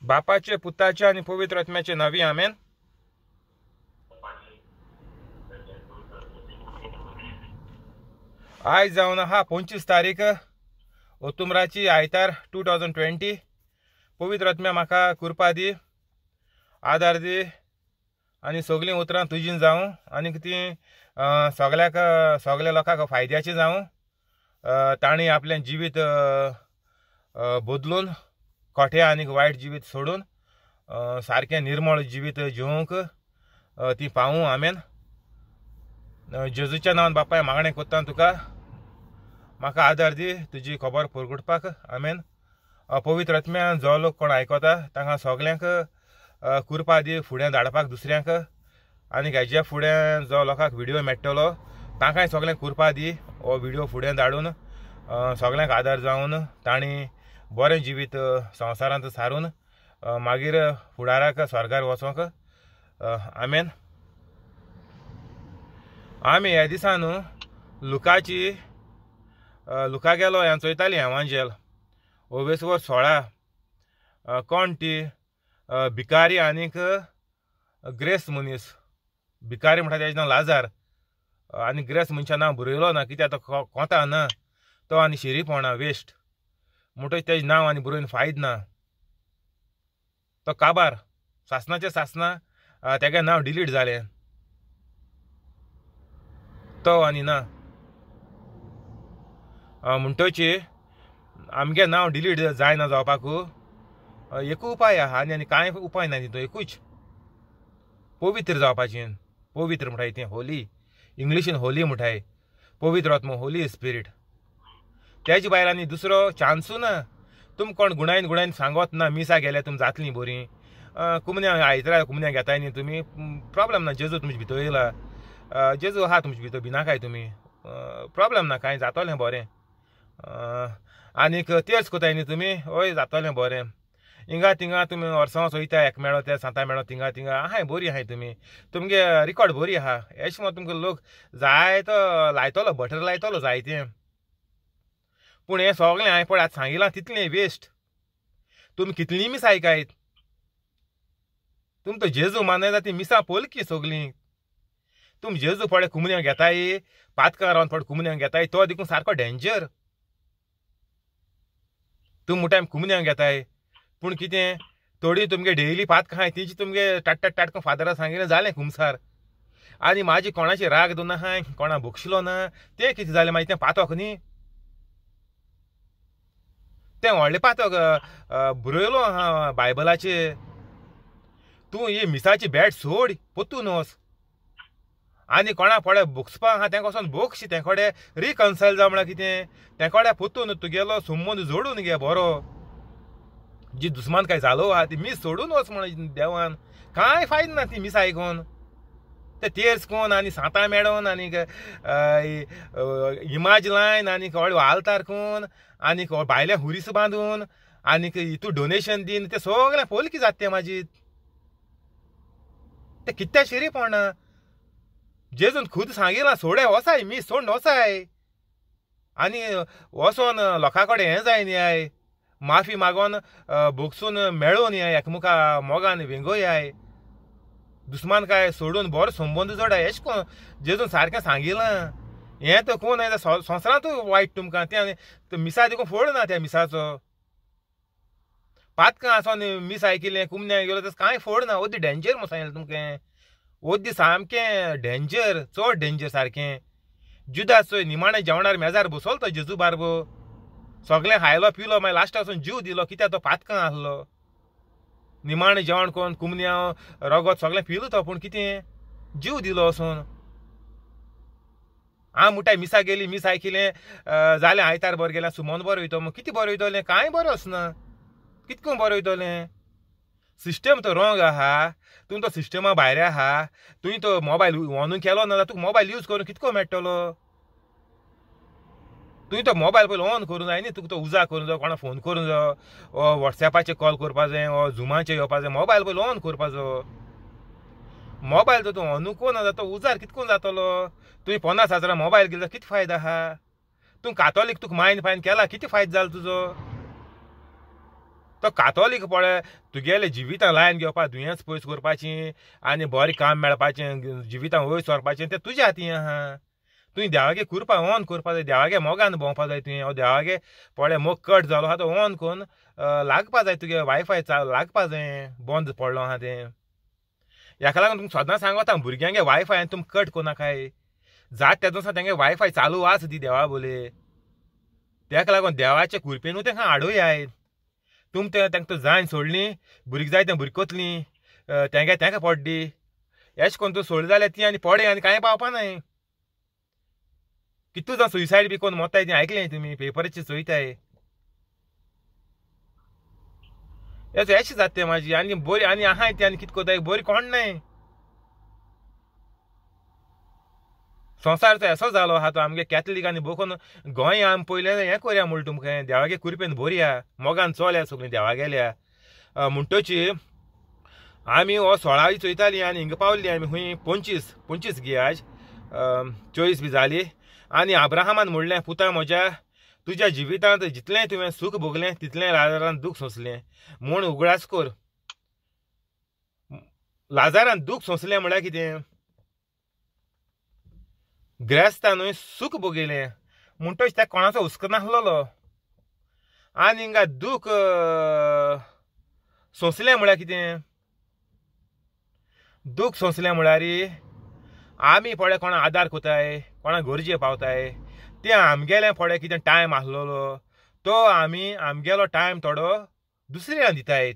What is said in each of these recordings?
बापाचे पुताचे आनी पवित्र आत्म्याचे नांवी आमेन. आयज जावन आहा 25 तारीख ओतुमराची आयतार 2020. पवित्र आत्म्या म्हाका कृपा दी, आदार दी आनी सगळीं उतरां तुजीन जावं आनी तीं सगळ्याक सगळ्या लोकांक फायद्याचीं जावं. तांणी आपलें जिवीत बदलून खोटें आनी वायट जिवीत सोडून सारकें निर्मळ जिवीत जिवंक ती पावूं. आमेन. जेजूच्या नांवान बापाय मागणें कोत्ता तुका, म्हाका आदार दी तुजी खबर परगटपाक. आमेन. पवित्र आत्म्या जो लोक कोण आयकता तांकां सगल्यांक कृपा दी फुडें धाडपाक दुसऱ्यांक, आनी हेज्या फुडें जो लोकांक व्हिडियो मेळटलो तांकांय सगल्यांक कृपा दी हो व्हिडियो फुडें धाडून सगल्यांक आदार जावन तांणी बरें जिवीत संवसारांत सारून मागीर फुडाराक स्वर्गार वचोंक. आमेन. आमी ह्या दिसा न्हू लुकाची लुका गेलो ह्यान चोयताली एवांजेल ओवेसवर 16 कोण ती भिकारी आनीक ग्रेस मनीस. भिकारी म्हणटा तेजें नांव लाजार आनी ग्रेस मनशा नांव बरयलो ना कित्याक तो कोता ना, तो आनी शिरीपोणा वेस्ट म्हणटच तेजें नांव आनी बरोवन फायद ना. तो काबार सासनाचें सासना तेगे नांव डिलीट जालें, तो आनी ना. म्हणटची आमगे नांव डिलीट जायना जावपाक एकू उपाय आहा आनी आनी कांय उपाय ना तितून, एकूच पवित्र जावपाचें. पवित्र म्हणटाय तें होली, इंग्लिशीन होली म्हणटाय, पवित्र आत्मो होली स्पिरीट. तेजे भायर आनी दुसरो चान्सू ना. तुम कोण गुणायन गुणायन सांगत ना मिसा गेल्यार तुम जातलीं बरीं, कुमन्या आयतरा कुमन्या घेताय न्ही तुमी, प्रोब्लेम ना. जेजू तुमचे भितर येयला, जेजू आहा तुमचे भितर, भिनाकाय तुमी, प्रोब्लेम ना, कांय जातलें बरें. आनीक तेर्स कोताय न्ही तुमी, हय जातलें बरें. हिंगा थिंगा तुमी वर्सां वयता, एक मेळो ते सांता मेळो थिंगा थिंगा आहाय बरी आहाय तुमी, तुमगे रिकॉर्ड बरी आहा. एश म्हण तुमकां लोक जायतो लायतलो, बटर लायतलो जायतें, पूण हें सगळें हांवें पळय आतां सांगिलां तितलें वेस्ट. तुमी कितलीं मिसां आयकायत, तुमी तो जेजू मानयता ती मिसां पोलकी सगळीं. तुमी जेजू पळय कुमन्यांक घेताय, पातकां रावन पळय कुमन्यांक घेताय, तो देखून सारको डेंजर. तुमी म्हणटाय आमी कुमन्यांक घेताय, पूण कितें थोडी तुमगे डेली पातकां आहाय तेंची तुमगे टाट टाट टाट फादरा सांगिलें जालें कुमसार. आनी म्हाजी कोणाची राग दोन आहाय, कोणा बक्षिलो ना, तें कितें जालें मागीर तें पातक न्ही, तें व्हडलें पातक बरयलो आहा बायबलाचेर. तूं ही मिसाची बॅट सोड, पोतून वच. आनी कोणा पळय बोगसपा आहा तेंका वचोन बोगशी, तें कडेन रिकन्सायल जावं म्हळ्यार कितें, तें कडेन पोतून तुगेलो संबंद जोडून घे बरो. जी दुस्मान काय जालो आहा ती मीस सोडून वच म्हण देवान, कांय फायदो ना ती मीस आयकोन. ते तेर्स कोन आनी सांतां मेळोन आनी इमाज लायन आनी व्हडलो आल्तार कोन आनी भायल्या हुरीस बांदून आनी हितू डोनेशन दीन, तें सगळें पोलकी जाता तें मागीर. तें कित्या शिरी पडना. जेजून खुद सांगिलां सोडे वसाय मीस सोडून वसाय आनी वचोन लोकां कडेन हें जाय न्ही I, माफी मागोन बोगसून मेळोन याय, एकमुखा मोगान वेंगोयाय, दुस्मान काय सोडून बरो संबंद जोडाय. एश कोन जेजून सारकें सांगिलां. हें तर कोण संवसारांतूय वायट तुमकां तें आनी मिसा देखून फोड ना त्या मिसाचो. पातकां आसोन मीस आयकिलें कुमन्या गेलो तशें कांय फोड ना. ओद्दी डेंजर म्हूण सांगिलें तुमकां, ओद्दी सामकें डेंजर, चड डेंजर सारकें. जुदास चोय निमाणें जेवणार मेजार बसोलो तो जेजू बारबो, सगळें खायलो पिलो, मागीर लास्टाक वचून जीव दिलो कित्याक तो पातकां आसलो. निमाणें जेवण कोण कुमन्या रगत सगळें पिलो तो, पूण कितें जीव दिलो वचून. हांव म्हणटाय मिसा गेली, मीस आयकिलें जालें, आयतार बरें गेलें, सुमन बरें वयतो, मग कितें बरें वयतलें, कांय बरें वचना, कितको बरें वयतलें. सिस्टम तो रोंग आहा, तूं तो सिस्टमा भायर आहा. तुवें तो मोबायल ऑन केलो ना जाल्यार तुका मोबायल यूज करून कितको मेळटलो. तुवें तो मोबायल पयलीं ऑन करूंक जाय न्ही, तुका तो उजा करूंक जायो, कोणा फोन करूंक जायो, वो वॉट्सएपाचेर कॉल करपा जाय, वो झुमाचेर येवपा जाय. मोबायल पयलीं ऑन करपाचो. मोबायल जर तूं ऑन कोन जाल्यार तो उजार कितको जातलो. तुवें 50,000 मोबायल घेतलो कितें फायदो आहा. तूं कातोलीक तुका मायन फायन केला, कितें फायदो जालो तुजो. तो कातोलीक पळय तुगेले जिवितां लायन घेवपा, दुयेंस पयस करपाचें आनी बरें काम मेळपाचें, जिवितां वयर सरपाचें तें तुज्या हातीं आहा. तुवें देवागे कुरपा ऑन करपा जाय, देवागे मोगान भोंवपा जाय तुवें. हो देवागे पळय मोग कट जालो आहा तो ऑन करून लागपा जाय, तुगे वायफाय लागपा जाय, बंद पडलो आहा तें. हेका लागून तुमकां सदां सांगता भुरग्यांगे वायफाय तुमी कट करनाकाय, जात तेदो दिसा तेंगे वायफाय चालू आस दी देवा बोले. तेका लागून देवाचे कुरपेनू तेंका हाडोयाय. तुम तें तांकां जायन सोडली, भुरगीं जाय तें भुरगीं कोतलीं, तेंगे तेंका पडली, एश कोन्न तूं सोडली जाल्यार ती आनी पडे आनी कांय पावपा नाय. कितू जाण सुसायड बी कोन्न मोत्ताय तें आयकलें तुमी पेपराचेर चोयताय. एशें जाता तें म्हाजी आनी बरी आनी आहाय ती आनी कितें कोताय बरी कोण नाय. संवसार तो असो जालो आहा तो आमगे कॅथलीक आनी भोव गोंय आमी पयलें हें करया म्हूण तुमकां देवागे कुरपेन बरया, मोगान चोल्या सगळीं देवागेल्या. म्हणटची आमी हो 16 चोयतालीं आनी हिंगा पावली आमी खूंय 25 गे आज 24 बी जाली. आनी अब्राहमान म्हणलें, पुता म्हज्या, तुज्या जिवितांत जितलें तुवें सूख भोगलें तितलें लाजारान दूख सोंसलें, म्हूण उगडास कर. लाजारान दूख सोंसलें म्हळ्यार कितें? ग्रेस्तानूय सूख भोगिलें म्हणटच त्या कोणाचो हुस्को नासलेलो. आनी हिंगा दूख सोंसलें म्हळ्यार कितें? दूख सोंसलें म्हळ्यार आमी पळय कोणा आदार कोताय, कोणा गरजे पावताय, तें आमगेलें पळय कितें टायम आसलेलो तो आमी आमगेलो टायम थोडो दुसऱ्यांक दिताय.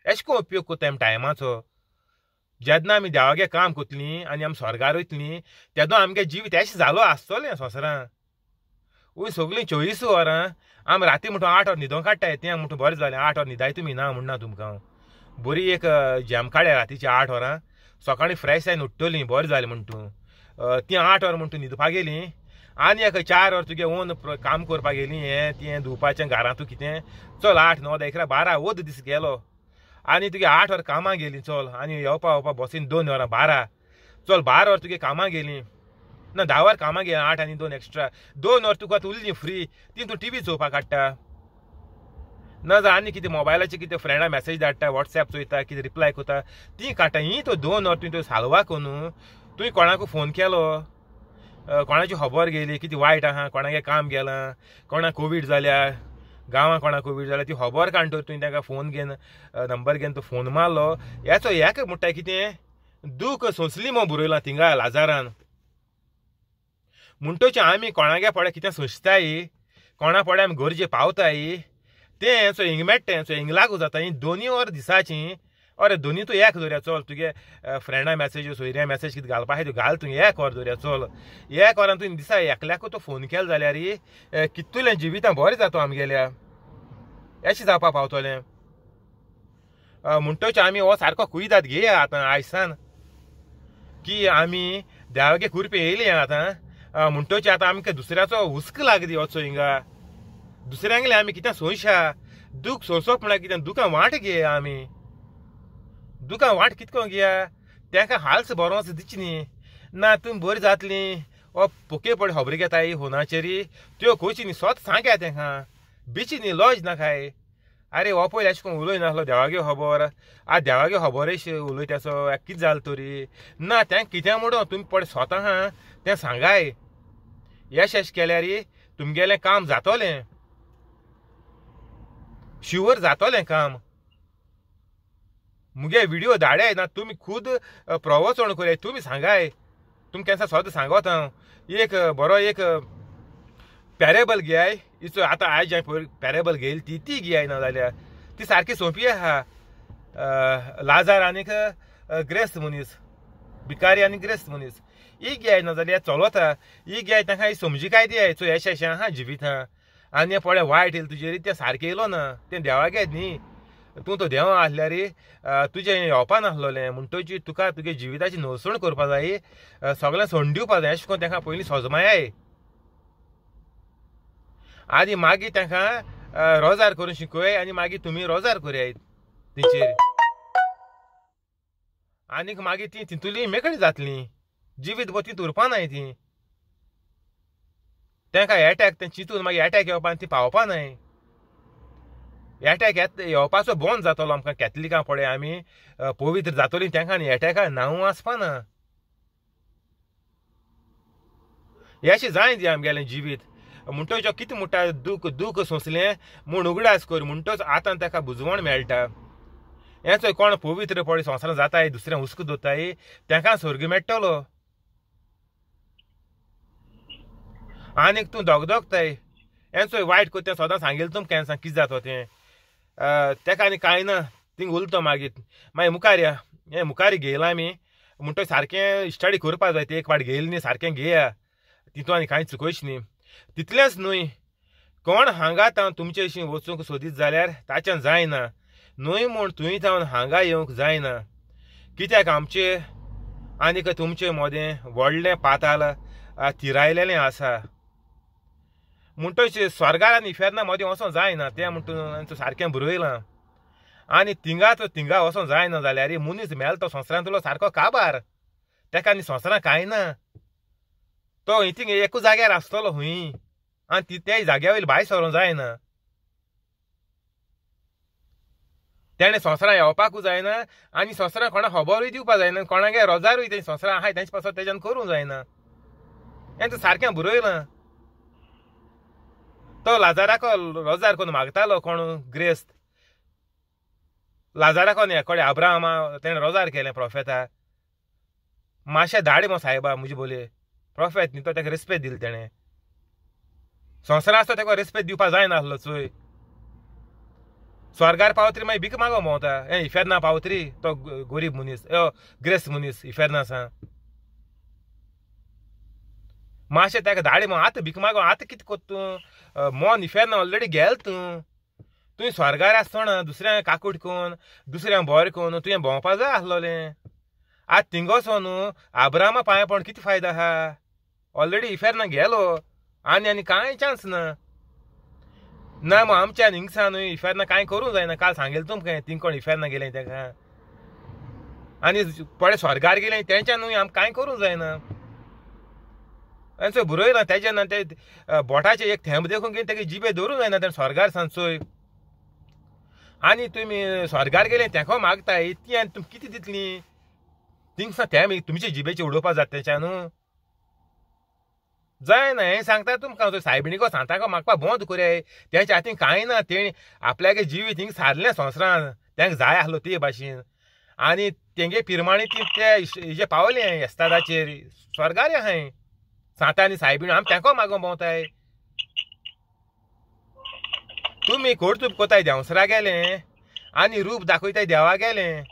एशें कोन्न उपयोग कोताय आमी टायमाचो. जेन्ना आमी देवागे काम कोतलीं आनी आमी स्वर्गार वयतलीं तेन्ना आमगे जिवीत एशें जालो आसतलें संवसारांत. वय सगळीं 24 वरां आमी राती म्हणटा 8 वर न्हिदोंक काडटाय, तें म्हणटा बरें जालें 8 वर न्हिदाय तुमी ना म्हणना तुमकां हांव. बरी एक झेम काडया रातीची 8 वरां, सकाळीं फ्रेश जावन उठ्ठलीं बरें जालें म्हण तूं. तीं 8 वर म्हण तूं न्हिदपा गेलीं आनी एक 4 वर तुगे ओन काम करपाक गेलीं, हें तें धुवपाचें घरांतू कितें, चल 8, 9, 10, 11, 12 वद दीस गेलो. आनी तुगे 8 वर कामां गेलीं चल, आनी येवपा वोवपा बसीन 2 वरां 12, चल 12 वर तुगे कामां गेलीं ना 10 वर कामां गेलीं, 8 आनी 2 एक्स्ट्रा, 2 वर तुका आतां उरलीं फ्री, ती तूं टीव्ही चोवपाक काडटा ना जाल्यार आनी कितें मोबायलाचेर कितें फ्रेंडा मॅसेज धाडटा, वॉट्सएप चोयता, कितें रिप्लाय कोता ती काडटा. ही तो 2 वर तुवें त्यो साल्वा करून तुवें कोणाकू फोन केलो, कोणाची खबर गेली कितें वायट आहा, कोणागे काम गेलां, कोणाक कोवीड जाल्या, गांवां कोणाक कोवीड जाल्यार ती खबर काडटा तुवें ताका फोन घेवन नंबर घेवन तो फोन मारलो. हेचो हेका म्हणटा कितें दूख सोंसली म्हूण बरयलां थिंगा लाजारान. म्हणटच आमी कोणागे पळय कितें सोंसताय, कोणा पळय आमी गरजे पावताय, तें सो हिंग मेळटा, सो हिंग लागू जाता. ही 2 वर दिसाची, अरे 2 तूं एक दवरया चल, तुगे फ्रेंडा मॅसेज सोयऱ्या मॅसेज कितें घालपा आसा त्यो घाल तूं, 1 वर दवरया चल. 1 वरान तुवें दिसा एकल्याकू तो फोन केलो जाल्यार कितलें जिवितां बरें जाता आमगेल्या, अशें जावपा पावतलें. म्हणटच आमी हो सारको कुयदाद घेया आतां आयसान की आमी देवागे कुरपे येयली आतां. म्हणटच आतां आमकां दुसऱ्याचो हुस्को लागदी वचो हिंगा, दुसऱ्यांगेलें आमी कितें सोंशा, दूख सोंसप म्हळ्यार कितें, दुकां वांट घेया आमी, दुकां वांट कितें करून घेया, तेंका हाल्स बरोस दिची न्ही ना तुमी बरीं जातलीं. ओ पोके पड खबरी घेताय फोनाचेर त्यो खंयची न्ही, स्वत सांगया तेंकां, बिची न्ही, लॉज नाकाय. आरे हो पयलीं अशें कोण उलय नासलो देवागे खबर, आतां देवागे खबरय उलयता असो कितें जालें तरी ना तें कितें म्हणून तुमी पळय स्वता आहा तें सांगाय. एश एश केल्यार तुमगेलें काम जातलें, शुवर जातलें काम. मुगे व्हिडिओ धाडाय ना तुमी खूद प्रवचन करयाय, तुमी सांगाय, तुमकां केन्ना सदां सांगत हांव. एक बरो एक पॅरेबल घेयाय, इचो आतां आयज हांवें पॅरेबल घेयली ती ती घेयाय ना जाल्यार ती सारकी सोंपी आहा. लाजार आनीक ग्रेस्त मनीस, भिकारी आनी ग्रेस्त मनीस, ही घेयाय ना जाल्यार चलता. ही घेयाय तांकां समजिकाय दियाय, चोय एशें एशें आहा जिवितां आनी पळय वायट येयलें तुजेर तें सारकें येयलो ना, तें देवागे न्ही, तूं तो देवा आसल्यार तुजें येवपा नासलोलें. म्हणटच तुका तुगे जिविताची नवसण करपा जाय, सगळें सोडून दिवपा जाय, अशें करून तांकां पयलीं सजमायाय आनी मागीर तांकां रोजार करून शिकय आनी मागीर तुमी रोजार करयाय तेचेर, आनीक मागीर तीं तितूली मेकळी जातलीं, जिवीत भर तीं उरपा नाय तीं. तांकां एटॅक तें चिंतून मागीर एटॅक येवपा आनी ती पावपा नाय. एटॅक येत येवपाचो बंद जातलो आमकां कॅथलिकां पळय आमी पवित्र जातलीं तांकां आनी एटॅका नांव आसपाना. अशें जाय ती आमगेलें जिवीत. म्हणटच कितें म्हणटा दूख दूख सोंसलें म्हूण उगडास कर म्हणटच आतां ताका बुजवण मेळटा. हें चोय कोण पवित्र पळय संवसारांत जाताय दुसऱ्यां हुस्को दवरताय तांकां स्वर्ग मेळटलो. आनीक तूं दगदगताय हें चोय वायट करता सदां सांगेल तुमकां केन्ना कितें जाता तें ताका आनी कांय ना थिंग उलतो मागीर मागीर मुखार या हें मुखार घेयलां आमी म्हणटच सारकें स्टडी करपा जाय. ते एक फावट घेयलें न्ही सारकें घेया तितून आनी कांय चुकयच न्ही. तितलेंच न्हय कोण हांगा तावन तुमचे वचूंक सोदीत जाल्यार ताच्यान जायना न्हय म्हूण तुवें तावन हांगा येवंक जायना. कित्याक आमचे आनीक तुमचे मदें व्हडलें पाताल थिरायलेलें आसा. म्हणटच स्वर्गार आनी इफेर्ना मदें वचोंक जायना तें म्हणटून सारकें बरयलां. आनी थिंगाच थिंगा वचोंक जायना जाल्यार मनीस मेल तो संवसारांतलो सारको काबार ताका आनी संवसारांत कांय ना. तो थिंग एकूच जाग्यार आसतलो हुंय आनी त्या जाग्या वयली भायर सरोंक जायना. तेणें संवसारांत येवपाकूय जायना आनी संवसारांत कोणाक खबरूय दिवपाक जायना कोणागे रोजारूय तें संवसारांत आहाय तेंचे पासत तेज्यान करूंक जायना. हें तो सारकें बरयलां. तो लाजाराक रोजार करून मागतालो कोण ग्रेस्त लाजाराक न्ही कडेन अब्राहमा तेणें रोजार केलें प्रोफेता मातशें धाड मो सायबा म्हजे बोले प्रोफेत न्ही तो ताका रेस्पेद दिलो तेणें. संवसारांत आसता ताका रेस्पेद दिवपाक जायना आसलो चोय. स्वर्गार पावतरी मागीर भीक मागो भोंवता हें इफेर्ना पावतरी तो गोरीब मनीस ग्रेस्त मनीस इफेर्ना आसा मातशें ताका धाड मो आतां भीक मागो आतां कितें कोत्ता तूं मन इफेर्ना ऑलरेडी गेल तूं तुवें स्वर्गार आसतना दुसऱ्यांक काकूट करून दुसऱ्यांक बरें करून तुवें भोंवपा जाय आसलोलें. आतां थिंग वचोन न्हू आब्रामा पांय पडून कितें फायदो आहा ऑलरेडी इफेर्ना गेलो आनी आनी कांय चान्स ना. ना मग आमच्या हिंगसा न्हय इफेर्ना कांय करूंक जायना. काल सांगेलें तुमकां थिंग कोण इफेर्ना गेलें ताका आनी पळय स्वर्गार गेलें तेंच्यान न्हय आमकां कांय करूंक जायना. आनी चोय बरयलां तेज्या ना ते बोटाचें एक थेंब देखून घेवन तेगे जिबे दवरूंक जायना तेणें स्वर्गार सान चोय. आनी तुमी स्वर्गार गेले तेंको मागताय ती आनी तुमी कितें दितलीं थिंगसा थेंब तुमचे जिबेचे उडोवपा जाता तेंच्यान न्हू जायना. हें सांगता तुमकां सायबिणीको सांताको मागपा बंद करया. तेंच्या हातीन कांय ना तेणी आपल्यागे जिवीत हिंग सारलें संवसारांत तेंका जाय आसलो ते भाशेन आनी तेंगे पिरमाणी ती ते हेजे पावलें एस्तादाचेर स्वर्गार आहाय सांता आनी सायबीण आमी तेंको मागोवंक भोंवताय. तुमी कर्तूब कोताय देंवसरा गेलें आनी रूप दाखयताय देवा गेलें.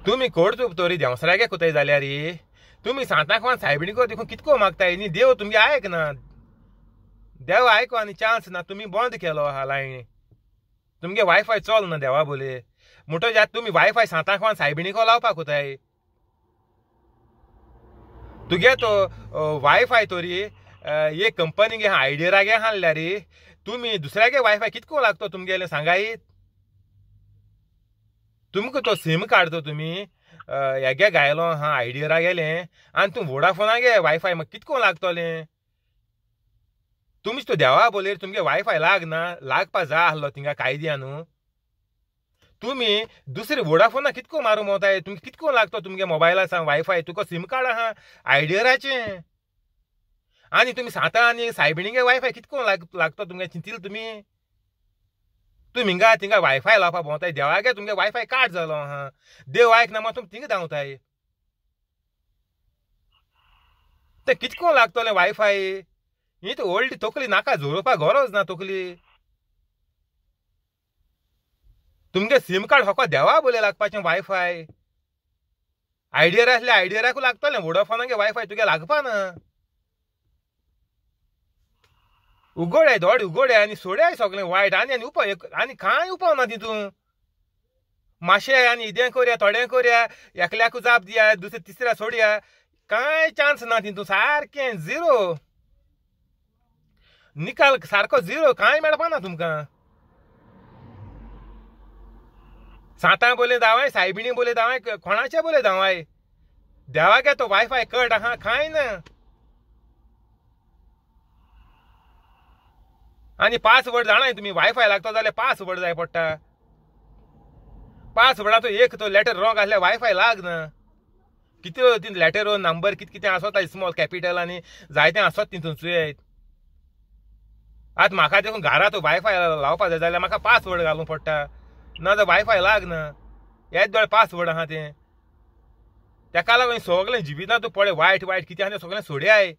तुमी कर्तूब तरी देंवसरागे कोताय जाल्यार तुमी सांताक सायबिणीको देखून कितको मागताय न्ही देव तुमगे आयकना देव आयको आनी चान्स ना. तुमी बंद केलो आहा लायन तुमगे वायफाय चल ना देवा बोले म्हणटच आतां तुमी वायफाय सांताक सायबिणीको लावपाक कोताय. तुगे तो वायफाय तरी एक कंपनी गे आयडिया हाडल्यार तुमी दुसऱ्यागे वायफाय कितको लागतो तुमगेलें सांगायत. तुमकां तो सीम काडतो तुमी हेगे घायलो हा आयडिया गेलें आनी तूं वोडाफोनागे वायफाय म्हाका कितको लागतलें. तुमीच तो देवा बोलेर तुमगे वायफाय लागना लागपा जाय आसलो थिंगा कायद्या न्हू. तुमी दुसरे वोडाफोना कितको मारूंक भोंवताय तुमकां कितको लागतो तुमगे मोबायला सान वायफाय तुका सीम कार्ड आहा आयडियराचें आनी तुमी सांता आनी सायबिणीगे वायफाय कितको लागतो तुमगे चिंतील तुमी. तुमी हिंगा थिंगा वायफाय लावपा भोंवताय देवागे तुमगे वायफाय काट जालो आहा देव आयकना मागीर तुमी थिंगा धांवताय तें कितको लागतलें वायफाय. ही तर व्हडली तकली नाका जोडोवपाक गरज ना तकली. तुमगे सीम कार्ड फकत देवा बोले लागपाचें वायफाय आयडिया आसले आयडियाकूय लागतलें वोडाफोनागे वायफाय तुगे लागपा ना. उगोडे दोड उगोडे आनी सोड्याय सगळें वायट आनी आनी उपाय आनी कांय उपाय ना तितून. मातशें आनी इदें करया थोडें करया एकल्याकू जाप दिया दुसरे तिसऱ्या सोडया कांय चान्स ना तितून सारकें झिरो निकाल सारको झिरो कांय मेळपा ना तुमकां. सांतां बोले दावाय सायबिणी बोले दावाय कोणाचे बोले दावाय देवागे तो वायफाय कट आहा कांय ना. आनी पासवर्ड जाणाय तुमी, वायफाय लागता जाल्यार पासवर्ड जाय पडटा. पासवर्डाचो एक तो लेटर रॉंग आसल्यार वायफाय लागना. कितें ती लेटर नंबर कितें कितें आसता, स्मॉल कॅपिटल आनी जायतें आसत तितून चोयात. आतां म्हाका देखून घरा तो वायफाय लावपा जाय जाल्यार म्हाका पासवर्ड घालूंक पडटा, ना जाल्यार वायफाय लागना. येदो वेळ पासवर्ड आहा तें. तेका लागून सगळें जिवितांत तूं पळय वायट वायट कितें आहा तें सगळें सोडयाय.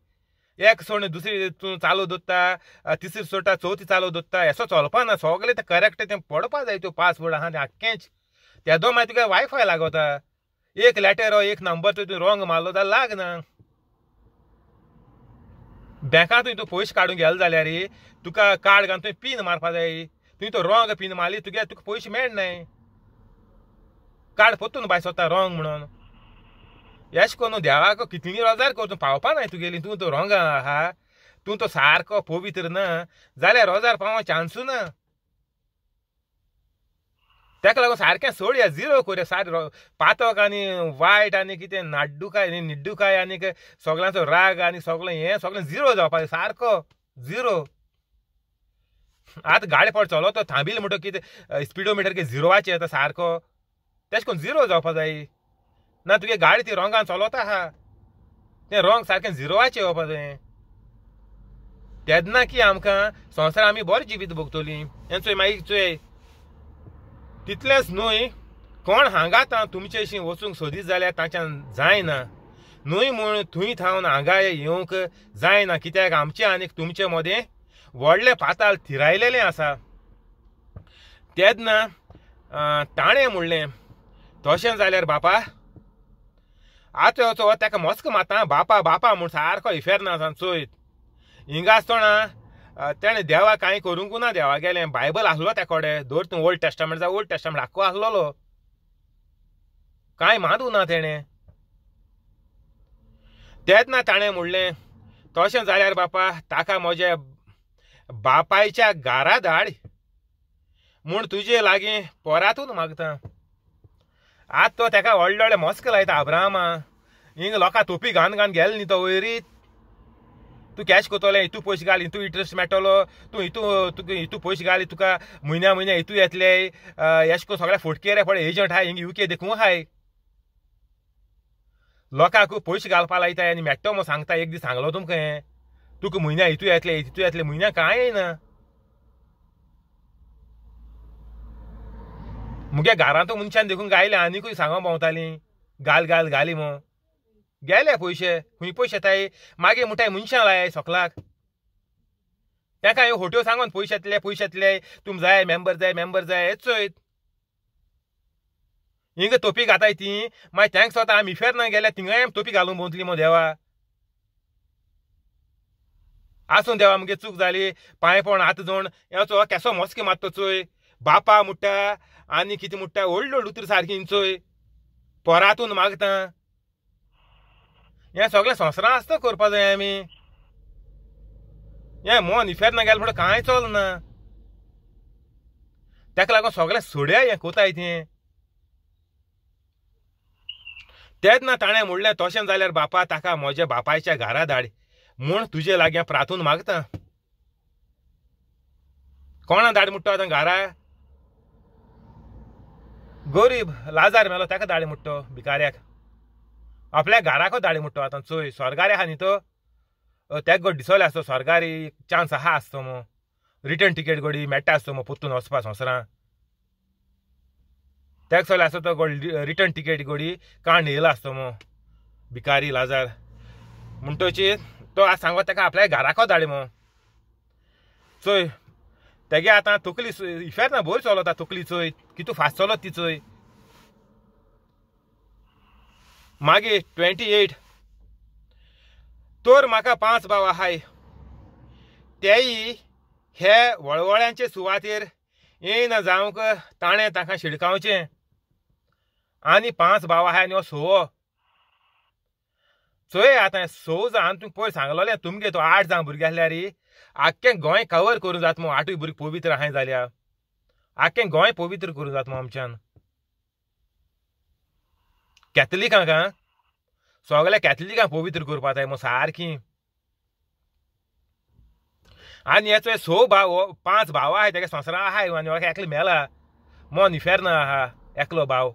एक सोड दुसरी तूं चालू दवरता, तिसरी सोडटा, चवथी चालू दवरता, असो चलपा ना. सगळें तें करेक्ट तें पडपा जाय. त्यो पासवर्ड आहा तें आख्खेंच तेदो मागीर तुका वायफाय लागता. एक लेटर एक नंबर तुवें रॉंग मारलो जाल्यार लागना. बँकांत तूं पयशे काडूंक गेलो जाल्यार तुका कार्ड घालून तुवें पीन मारपा जाय. तुवें तो रॉंग पीन मारली तुगे तुका पयशे मेळनाय. कार्ड परतून भायर सोदता रॉंग म्हणून. एश कोन्न देवाक कितली रोजार कर, तूं पावपा नाय तुगेली. तूं तो रॉंग आहा, तूं तो सारको पवित्र ना जाल्यार रोजार पावों चान्सू ना. तेका लागून सारकें सोडया, झिरो करया सारकें. पातक आनी वायट आनी कितें नाड्डुकाय आनी निड्डुकाय आनी सगळ्यांचो राग आनी सगळें हें सगळें झिरो जावपाक सारको झिरो. आतां गाडी फावट चलता थांबिल म्हणटो कितें स्पिडोमिटर कितें झिरोवाचें येता सारको, तेश कोन्न झिरो जावपा जाय. ना तुगे गाडी ती रोंगान चलता आहा, तें रोंग सारकें झिरोवाचें येवपा जाय. तेन्ना की आमकां संवसार आमी बरें जिवीत भोगतलीं. हें चोय मागीर चोय, तितलेंच न्हय कोण हांगा तुमचेशी वचूंक सोदीत जाल्यार तांच्यान जायना न्हय म्हूण थंय थावन हांगा येवंक जायना, कित्याक आमचें आनी तुमचे मदें व्हडलें पाताल थिरायलेलें आसा. तेन्ना ताणें म्हणलें, तशें जाल्यार बापा आतां वचो ताका मस्क मारता, बापा बापा म्हूण सारको इफेर्ना चोयत हिंगा आसतना तेणें देवा कांय करूंक ना. देवा गेलें बायबल आसलो त्या कडेन, दवर तूं ओल्ड टेस्टामेंट जावं ओल्ड टेस्टामेंट आख्खो आसलेलो, कांय मांदू ना तेणें. तेन्ना ताणें म्हणलें, तशें जाल्यार बापा ताका म्हज्या बापायच्या घरा धाड म्हूण तुजे लागीं परातून मागता. आतां तो ताका व्हडले व्हडले मस्क लायता अब्राहमा, हिंगा लोकां तोपी घान घान गेलो न्ही तो वयरीत. तूं कॅश करतलें, हितू पयशे घाल, हितू इंट्रस्ट मेळटलो, तूं हितू तुका हितू पयशे घाल, तुका म्हयन्या म्हयन्या हितू येतले. एश कोन्न सगळ्या फुटकेरे पळय एजंट आहाय हिंगा युके देखूं आहाय, लोकांक पयशे घालपा लायताय आनी मेट्टो म्हूण सांगता. एक दीस सांगलो तुमकां हें, तुका म्हयन्या हितू येतले हितू येतले, म्हयन्या कांय येना. मुगे घरांत मनशान देखून गायले आनीकूय सांगोंक भोंवतालीं, घाल घाल घाली म्हूण. गेले पयशे, खूंय पयशे येताय मागीर म्हणटाय मनशां लाय सोकलाक, ताका ह्यो होट्यो सांगोन पयशे येतले पयशे येतले, तुम जाय मेंबर जाय मेंबर जाय हेच चोयत. हिंगा तोपी घाताय ती मागीर तांकां स्वता आमी इफेर्ना गेल्यार थिंगाय आमी तोपी घालूंक भोंवतली मो देवा. आसूं देवा मुगे चूक जाली, पांय पडोन हात जोड, हेचो केसो मस्के मारता चोय, बापा म्हणटा आनी कितें म्हणटा, व्हडली व्हडली उतरां सारकीं चोय, परातून मागता. हें सगळें संवसारां आसता करपा जाय आमी. हें मन इफेर्ना गेलें म्हणटा कांय चलना. ताका लागून सगळें सोडया हें कोताय तें. तेन्ना ताणें म्हणलें, तशें जाल्यार बापा ताका म्हज्या बापायच्या घरा धाड म्हूण तुजे लागीं प्रार्थून मागता. कोणा धाड म्हणटा आतां घरा? गरीब लाजार मेलो ताका धाड म्हणटा, भिकाऱ्याक आपल्या घराको धाड म्हणटा. आतां चोय स्वर्गार आहा न्ही तो, तेका गो दिसोले आसतो स्वर्गारी चान्स आहा आसतो मो, रिटर्न टिकेट गोडी मेळटा आसतो मो परतून वचपा संवसारां. तेका सगळें आसतो तो गोड रिटर्न टिकेट गोडी काण येयला आसतो मो भिकारी लाजार. म्हणटची तो आज सांगो ताका आपल्या घराको धाड मो. चोय तेगे आतां तकली इफेर्ना बरी चलता तकली, चोय कितू फास्ट चलत ती चोय. मागीर 28 तर म्हाका 5 भाव आहाय, तेय हे वळवळ्यांचे सुवातेर येयना जावंक ताणें तांकां शिडकावचें. आनी 5 भाव आहाय आनी हो सवो. चोय आतां 6 जाण तुमकां पयर सांगलोलें तुमगे तो 8 जाण भुरगीं आसल्यार आख्खें गोंय कवर करूं जाता मो. 8 भुरगीं पवित्र आहाय जाल्यार आख्खें गोंय पवित्र करूं जाता मो आमच्यान. कॅथलिकांक सगळ्या कॅथलिकांक पवित्र करपा जाय मो सारकी. आनी हेचो 6 भाव 5 भाव आहाय तेगे संवसारा आहाय आनी एकलो मेला मोन इफेर्न आहा एकलो भाव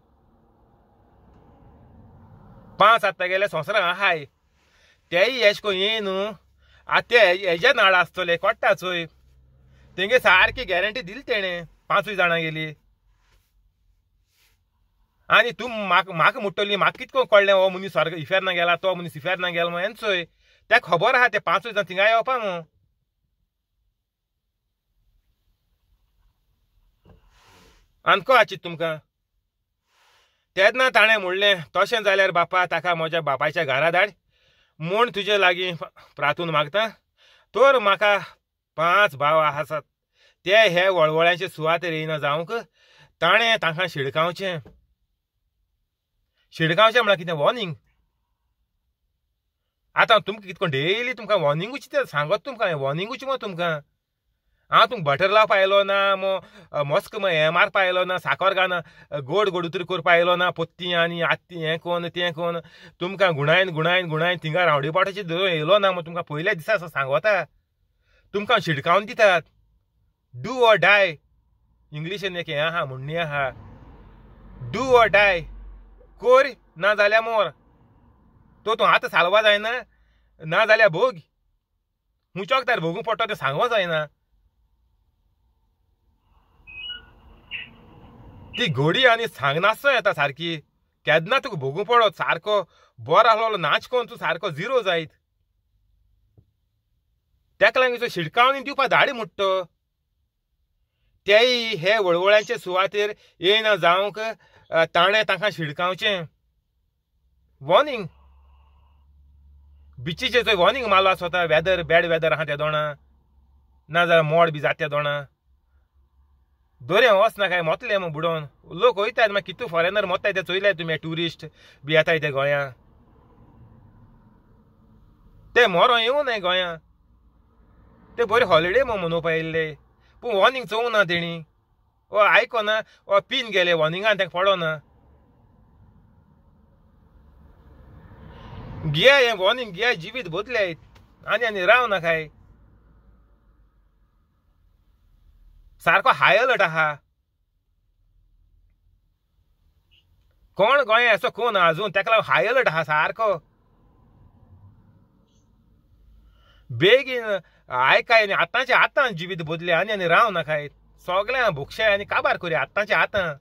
5 आतां तेगेले संवसारा आहाय तेय एश कोन ये न्हू आतां ते हेज्या नाड आसतले कोट्टा चोय तेंगे सारकी गॅरंटी दिली तेणें 5 जाणां गेली. आनी तूं म्हाका म्हाका मुट्टली म्हाका कितको कळ्ळें हो मनीस स्वर्ग इफेर्ना गेला तो मनीस इफेर्ना गेला म्हूण चोय तेका खबर आहा ते 5 जाण थिंगा येवपा मू. आनी को तुमकां तेन्ना ताणें म्हणलें तशें जाल्यार बापा ताका म्हज्या बापायच्या घरा धाड म्हूण तुजे लागीं प्रार्थून मागता तर म्हाका 5 भाव आसात ते हे वळवळ्यांचे सुवातेर येयना जावंक ताणें तांकां शिडकावचें. शिडकावचें म्हळ्यार कितें वॉर्निंग. आतां तुमकां कितको डेली तुमकां वॉर्निंगूच तें सांगत तुमकां वॉर्निंगूच मगो तुमकां. हांव तुमकां बटर लावपा आयलो ना मो मस्क हें मारपा आयलो ना साकर घालून गोड गोड उतरी करपा आयलो ना पोत्ती आनी आत्ती हें कोन तें कोन तुमकां गुणायन गुणायन गुणायन थिंगा रावडी पाटाचेर धरून येयलो ना मो तुमकां पयल्या दिसा असो सांगता तुमकां शिडकावन दितात. Do or die इंग्लिशीन एक हें आहा म्हणणी आहा do or die कोर ना जाल्यार मोर तो तूं आतां सालवा जायना ना जाल्यार भोग हुंचोक तार भोगूंक पडटा तें सांगो जायना. ती घोडी आनी सांगनासो येता सारकी केन्ना तुका भोगूंक पडत सारको बरो आसलो नाच कोन तूं सारको झिरो जायत. तेका लागून शिडकावणी दिवपा धाडी मुट्टो तेय हे वळवळ्यांचे सुवातेर येयना जावंक ताणें तांकां शिडकावचें. वॉर्निंग बिचीचेर चोय वॉर्निंग मारलो आसता वेदर बॅड वेदर आहा त्या दोणा ना जाल्यार मोड बी जाता त्या दोणा दर्या वच ना काय मोतले मग बुडोवन लोक वयतात मागीर कितू फॉरेनर मोत्ताय ते चोयले तुमी ट्युरिस्ट बी येताय ते गोंया ते मोरो येवं नाय गोंया ते बरे हॉलिडे मग मनोवपा येयल्ले पूण वॉर्निंग चोवंक ना तेणी ओ आयकोना ओ पीन गेले वॉर्निंगान ताका पडोना गिया हें वॉर्निंग गिया जिवीत बदले आनी आनी राव ना काय सारको हाय अलर्ट आहा. कोण गोंया असो कोण अजून तेका लागून हाय अलर्ट आहा सारको बेगीन आयकाय आनी आतांचे आतां जिवीत बदले आनी आनी राव नाकाय सगळ्यां भोगशाय आनी काबार करूया आतांचे आतां.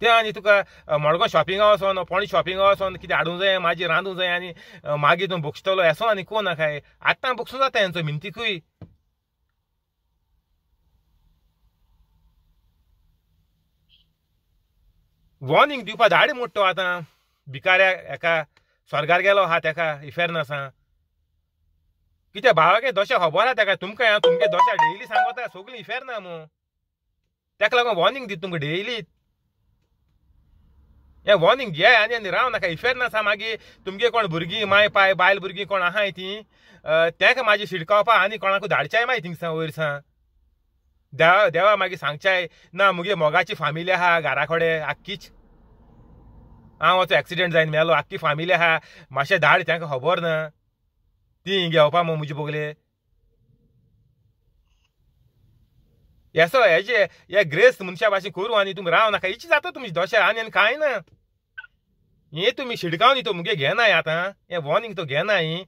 तें आनी तुका मडगांव शॉपिंगा वचोन पोणी शॉपिंगा वचोन कितें हाडूंक जाय मागीर रांदूंक जाय आनी मागीर तूं भोगशतलो येसो आनी कोण नाकाय आतां भोगसूं जाता हेंचो मिनतिकूय. वॉर्निंग दिवपा धाडी मोडटो आतां भिकाऱ्या एका स्वर्गार गेलो आहा तेका इफेर्न आसा कित्या भावाक दोशा खबर आहा तेका तुमकां हांव तुमगे दोशा डेली सांगता सगळीं इफेर्ना मू तेका लागून वॉर्निंग दिता तुमकां डेली. हें वॉर्निंग घेय आनी आनी राव नाका इफेर्न आसा मागीर तुमगे कोण भुरगीं माय पाय बायल भुरगीं कोण आहाय तीं तेका मागीर शिडकावपा आनी कोणाकूय धाडच्याय मागीर थिंगसां वयर सां देवा देवा मागीर सांगच्याय ना मुगे मोगाची फामिली आहा घरा कडेन आख्खीच हांव वचो एक्सिडेंट जायन मेलो आख्खी फामिली आहा मातशें धाड तांकां खबर ना ती घेवपा मग म्हजे बगले येसो हेजे हे ग्रेस्त मनशा भाशेन करूं आनी तुमी राव नाका इची जाता तुमची दोशा आनी आनी कांय ना. हें तुमी शिडकावनी तो मुगे घेनाय आतां हें वॉर्निंग तो घेनाय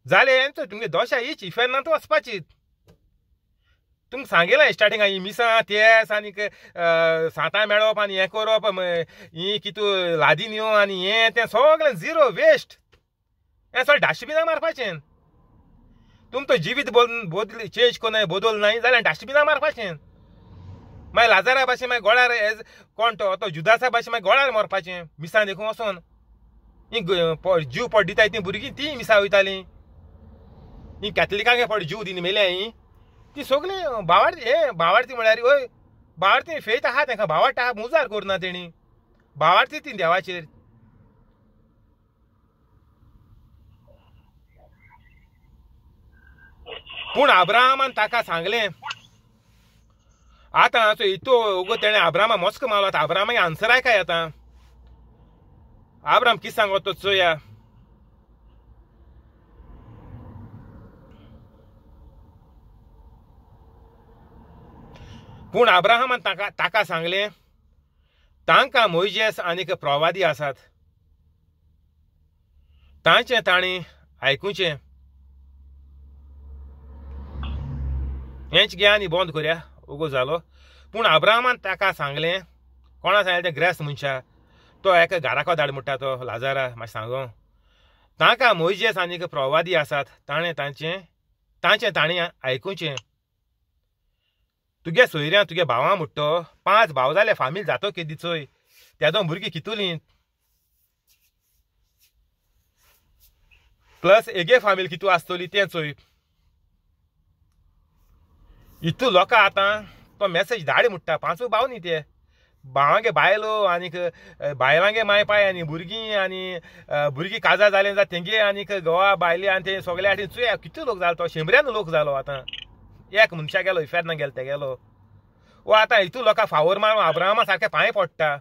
जालें तुमगे दोशा इच इफेर्नांत वचपाची. तुमकां सांगिलां स्टार्टिंग ही मिसां तेस आनीक सांतां मेळप आनी हें करप ही कितू लादी न्हू आनी हें तें सगळें झिरो वेस्ट हें सगळें डस्टबिनाक मारपाचें. तुमचो जिवीत बदल चेंज कोन्नाय बदल नाय जाल्यार डस्टबिनाक मारपाचें. मागीर लाजारा भाशेन मागीर गोळार एज कोण तो तो जुदासा भाशेन मागीर गोळार मरपाचें मिसां देखून वचोन ही जीव पड दिताय तीं भुरगीं तीं मिसां वयतालीं ही कॅथलिकांक पड जीव दिना मेल्या ही ती सगळीं भावार्थी हे भावार्थी म्हळ्यार वय भावार्थी फेत आहा तेंकां भावार्थ आहा मुजार करना तेणी भावार्थी ती देवाचेर. पूण अब्राहमान ताका सांगलें आतां चोय इतो ओगो तेणें अब्राहमा मस्क मारलो आतां अब्राहमाक आन्सर आयकाय आतां अब्राहम कितें सांगत तो चोया. पूण अब्राहमान ताका सांगलें, तांकां मोयजेस आनीक प्रवादी आसात, तांचें तांणी आयकुचें। हेंच घे आनी बंद करया, उगो जालो। पूण अब्राहमान ताका सांगलें, कोणा सांगलें तें ग्रेस मनशा, तो एका घराको धाड म्हणटा तो लाजारा, मातशें सांगो, तांकां मोयजेस आनीक प्रवादी आसात, ताणें तांचें तांणी आयकुचें। तुगे सोयऱ्यां तुगे भावां म्हणटो, 5 भाव जाले फामील जातो केदी चोय, तेदो भुरगीं कितुलीं, प्लस एगे फामील कितू आसतली तें चोय। इतू लोकां आतां तो मॅसेज धाड म्हणटा, 5 भाव न्ही ते, भावांगे बायलो आनीक बायलांगे माय पाय आनी भुरगीं आनी भुरगीं काजार जालें जाल्यार तेंगे आनीक घोवा बायले आनी ते सगळे आनी चोय कितू लोक जालो तो, शेंबऱ्यान लोक जालो आतां। एक मनशा गेलो इफेर्ना गेलो ते गेलो। वो आतां हितू लोकां फावोर मारून अब्राहमा सारके पांय पडटा।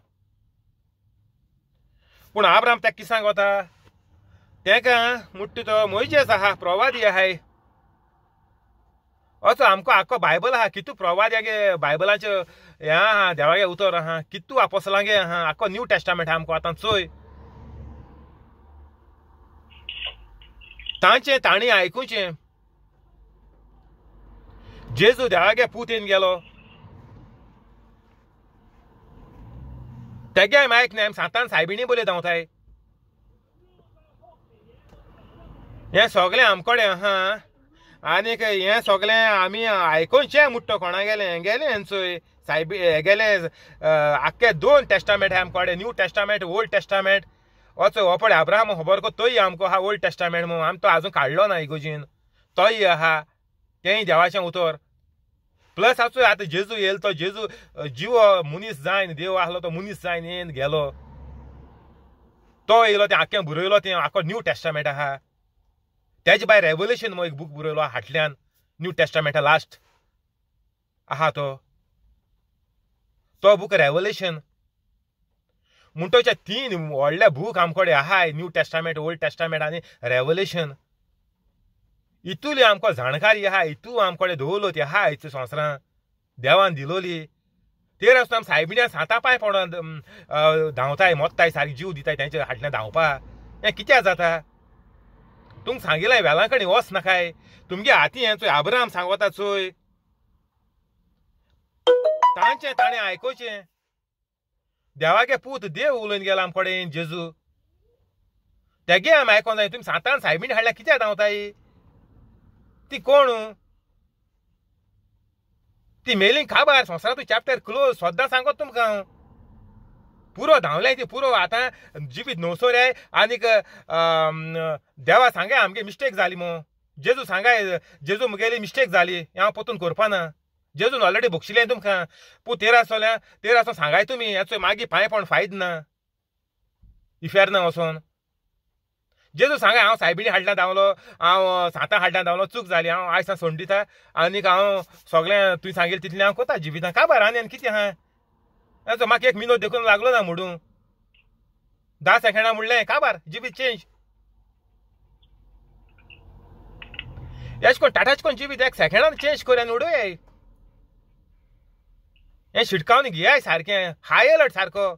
पूण अब्राहम तेका कितें सांगता, तेका मुट्टी तो मोयजेस आहा, प्रवादी आहाय, असो आमकां आख्खो बायबल आहा, कितू प्रवाद्यागे बायबलाच्यो हें आहा, देवागे उतर आहा, कितू आपोसलांगे आहा, आख्खो न्यू टेस्टामेंट आमकां आतां चोय। तांचें तांणी आयकुचें। जेजू देवागे पूत येवन गेलो, तेगे आमी आयकनाय, आमी सांतान सायबिणी बोले धांवताय। हें सगळें आमकोडे आहा आनीक हें सगळें आमी आयकोनचें मुट्टो कोणा गेलें हें गेलें चोय सायबी हें गेलें आख्खे 2 टेस्टामेंट आहा आमकोडे, न्यू टेस्टामेंट ओल्ड टेस्टामेंट। असो हो पळय अब्राहम खबर को तोय आमकां आहा ओल्ड टेस्टामेंट म्हूण, आमी तो आजून काडलो ना इगोजीन, तोय आहा, तेंय देवाचें उतर। प्लस आसूं आतां जेजू येयलो तो जेजू जिवो मनीस जायन, देव आसलो तो मनीस जायन येवन गेलो, तो येयलो तें आख्खें बरयलो, तें आख्खो न्यू टेस्टामेंट आहा। तेजे भायर रेवलेशन म्हूण एक बूक बरयलो हाटल्यान, न्यू टेस्टामेंटा लास्ट आहा तो, तो बूक रेवलेशन। म्हणटोचे 3 व्हडले बूक आमकोडे आहाय, न्यू टेस्टामेंट ओल्ड टेस्टामेंट आनी रेवलेशन। इतुली आमकां जाणकारी आहा, इतू आमकोडे दवरलो ती आहा इतू संवसारां देवान दिलोली। तेर आसतना आमी सायबिण्या सांता पांय पडोन धांवताय, मोत्ताय, सारकी जीव दिताय तेंच्या हाटल्यान धांवपा। हें कित्याक जाता? तुमकां सांगिल्लें वेलां कडेन वच नाकाय, तुमगे हाती हें चोय अब्राहम सांगता चोय, तांचें ताणें आयकुचें। देवागे पूत देव उलोवन गेला आमकोडेन जेजू, तेगे आमी आयकोन जाय। तुमी सांतान सायबीण हाडल्या कित्याक धांवताय? ती कोण? ती मेली खाबार, संवसारांतू चॅप्टर क्लोज। सद्दां सांगत तुमकां हांव, पुरो धांवलें ती पुरो आतां जिवीत नवसोऱ्याय आनीक देवा सांगाय आमगे मिस्टेक जाली मू, जेजू सांगाय जेजू मुगेली मिस्टेक जाली, हें हांव परतून करपाना, जेजून ऑलरेडी बक्षिलें तुमकां। पूण तेरा आसतल्या तेरा आसतना सांगाय तुमी हेचो मागीर पांय पडून फायद ना, इफेर्ना वचोन। जेजू सांगाय हांव सायबिणी हाडल्या धांवलो, हांव सांतां हाडल्या धांवलो, चूक जाली, हांव आयज सोडून दिता आनीक हांव सगळें तुवें सांगिल्लें तितलें हांव कोता जिवितां काबार आनी आनी कितें आहा। हेचो म्हाका एक मिनो देखून लागलो ना म्हणून 10 सेकेंडां म्हणलें काबार जिवीत चेंज। एश कोण टाटाच कोण जिवीत एक सेकेंडान चेंज कर आनी उडय, हें शिटकावन घेयाय सारकें, हाय अलर्ट सारको।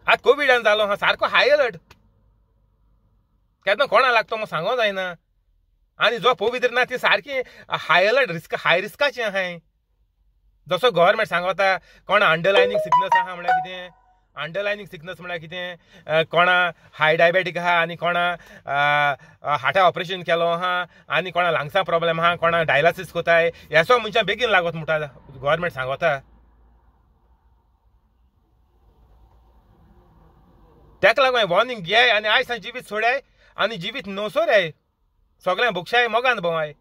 आतां कोविडान जालो हा सारको हाय अलर्ट, केन्ना कोणा लागतो म्हूण सांगो जायना। आनी जो पवित्र ना ती सारकी हाय अलर्ट रिस्क, हाय रिस्काचें आहाय। जसो गव्हर्मेंट सांगता कोणा अंडरलायनींग सिकनस आहा म्हळ्यार कितें, अंडरलायनींग सिकनस म्हळ्यार कितें, कोणा हाय डायबेटीक आहा आनी कोणा हार्टा ऑपरेशन केलो आहा आनी कोणा लंग्सा प्रॉब्लेम आहा, कोणा डायलासीस कोताय, हेसो मनशां बेगीन लागत म्हणटा गव्हर्मेंट सांगता। तेका लागून वॉर्निंग घेयाय आनी आयज जिवीत सोडाय आनी जिवीत नवसोराय, सगळ्यांक भोगशाय मोगान भोंवाय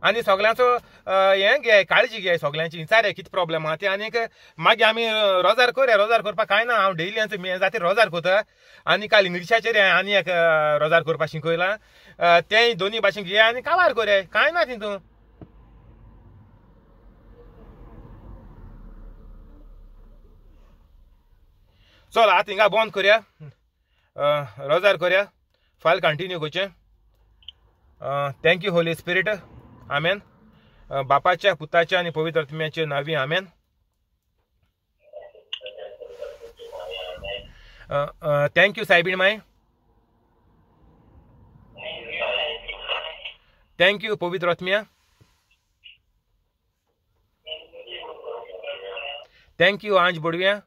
आनी सगळ्यांचो हें घेयाय, काळजी घेयाय सगळ्यांची, विचाराय कितें प्रॉब्लेम आहा ते। आनीक मागीर आमी रोजार करया, रोजार करपाक कांय ना, हांव डेली हें जाती रोजार करता आनी काल इंग्लिशाचेर आनी एक रोजार करपाक शिकयलां, तेंय दोनी भाशेन घेया आनी काबार करया, कांय ना तितून। चल आतां हिंगा बंद करया, रोजार करया, फाल्यां कंटिन्यू करचें। Thank you Holy Spirit, amen. बापाच्या पुताच्या आनी पवित्र आत्म्याचे नांवी आमेन. Thank you सायबीण my, thank you पवित्र आत्म्या, thank you आंज बोडव्या,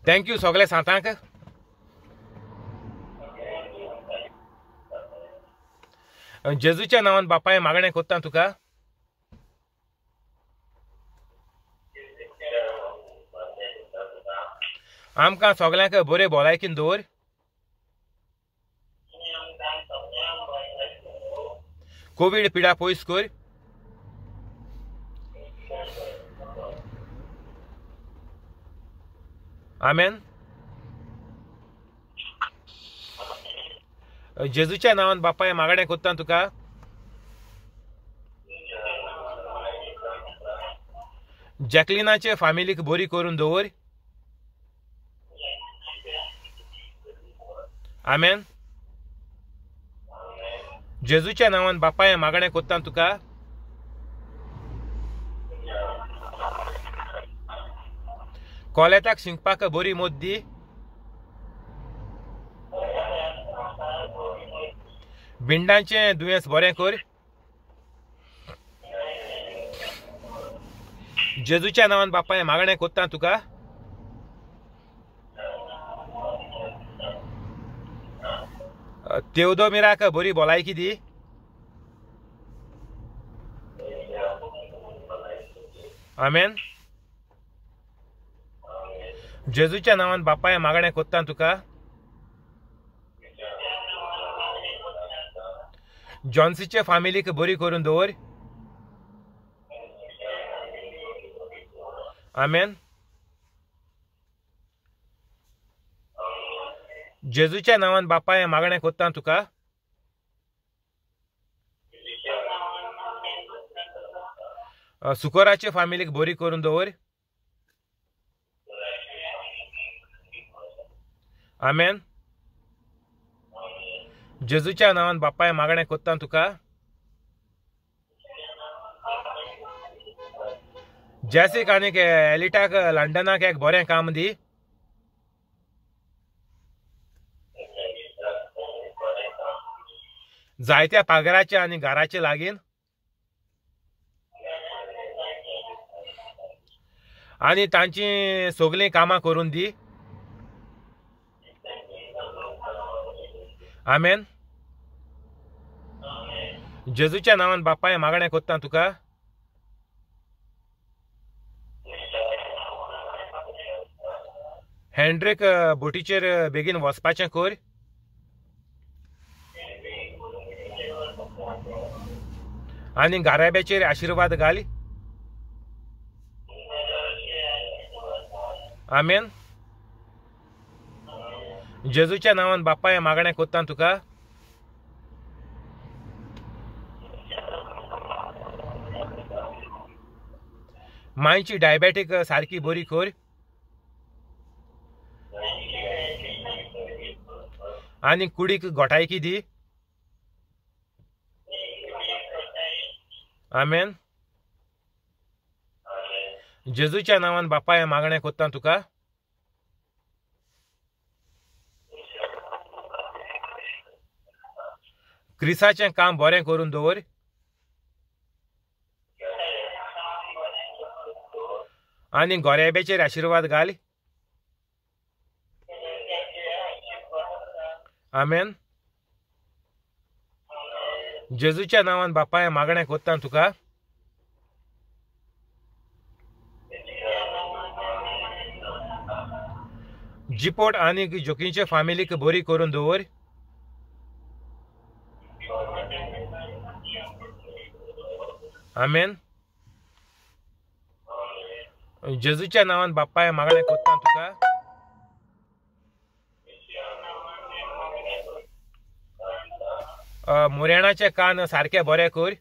thank you सगळ्या सांतांक. जेजूच्या नांवान बापाय मागणें कोत्ता तुका. आमकां सगळ्यांक बरे भलायकीन दवर. कोवीड पिडा पयस कर. आमेन. जेजूच्या नांवान बापाय मागणें कोत्ता तुका. जॅकलिनाचे फामिलीक बरी करून दवर. आमेन. जेजूच्या नांवान बापाय मागणें कोत्ता तुका. कॉलेताक शिंकपाक बरी मोत दी. भिंडांचें दुयेंस बरें कर. जेजूच्या नांवान बापाय मागणें कोत्ता तुका. तेवदोमिराक बरी भलायकी दी. आमेन. जेजूच्या नांवान बापाय मागणें कोत्ता तुका. जॉन्सीचे फामिलीक बरी करून दवर. आमेन. जेजूच्या नांवान बापाय मागणें कोत्ता तुका. सुकोराचे फामिलीक बरी करून दवर. आमेन. जेजूच्या नांवान बापाय मागणें कोत्ता तुका. जॅसीक आनीक एलिटाक लंडनाक एक बरें काम दी. जायत्या पागराचे आनी घराचे लागीन आनी तांची सगळीं कामां करून दी. आमेन. जेजूच्या नांवान बापाय मागणें कोत्ता तुका. हँड्रीक बोटीचेर बेगीन वचपाचें कर. आनी गाराब्याचेर आशिर्वाद घाल. आमेन. जेजूच्या नांवान बापाय मागणें कोत्ता तुका. मांयची डायबेटीक सारकी बरी कर. आनी कुडीक गोठायकी दी. आमेन. जेजूच्या नांवान बापाय मागणें कोत्ता तुका. क्रिसाचें काम बरें करून दवर. आनी गोरेब्याचेर आशिर्वाद घाल. आमेन. जेजूच्या नांवान बापाय मागणें कोत्ता तुका. जिपोट आनी जोकींचे फामिलीक बरी करून दवर. आमेन. जेजूच्या नांवान बापाय मागणें कोत्ता तुका. मोरेणाचे कान सारके बरे कर.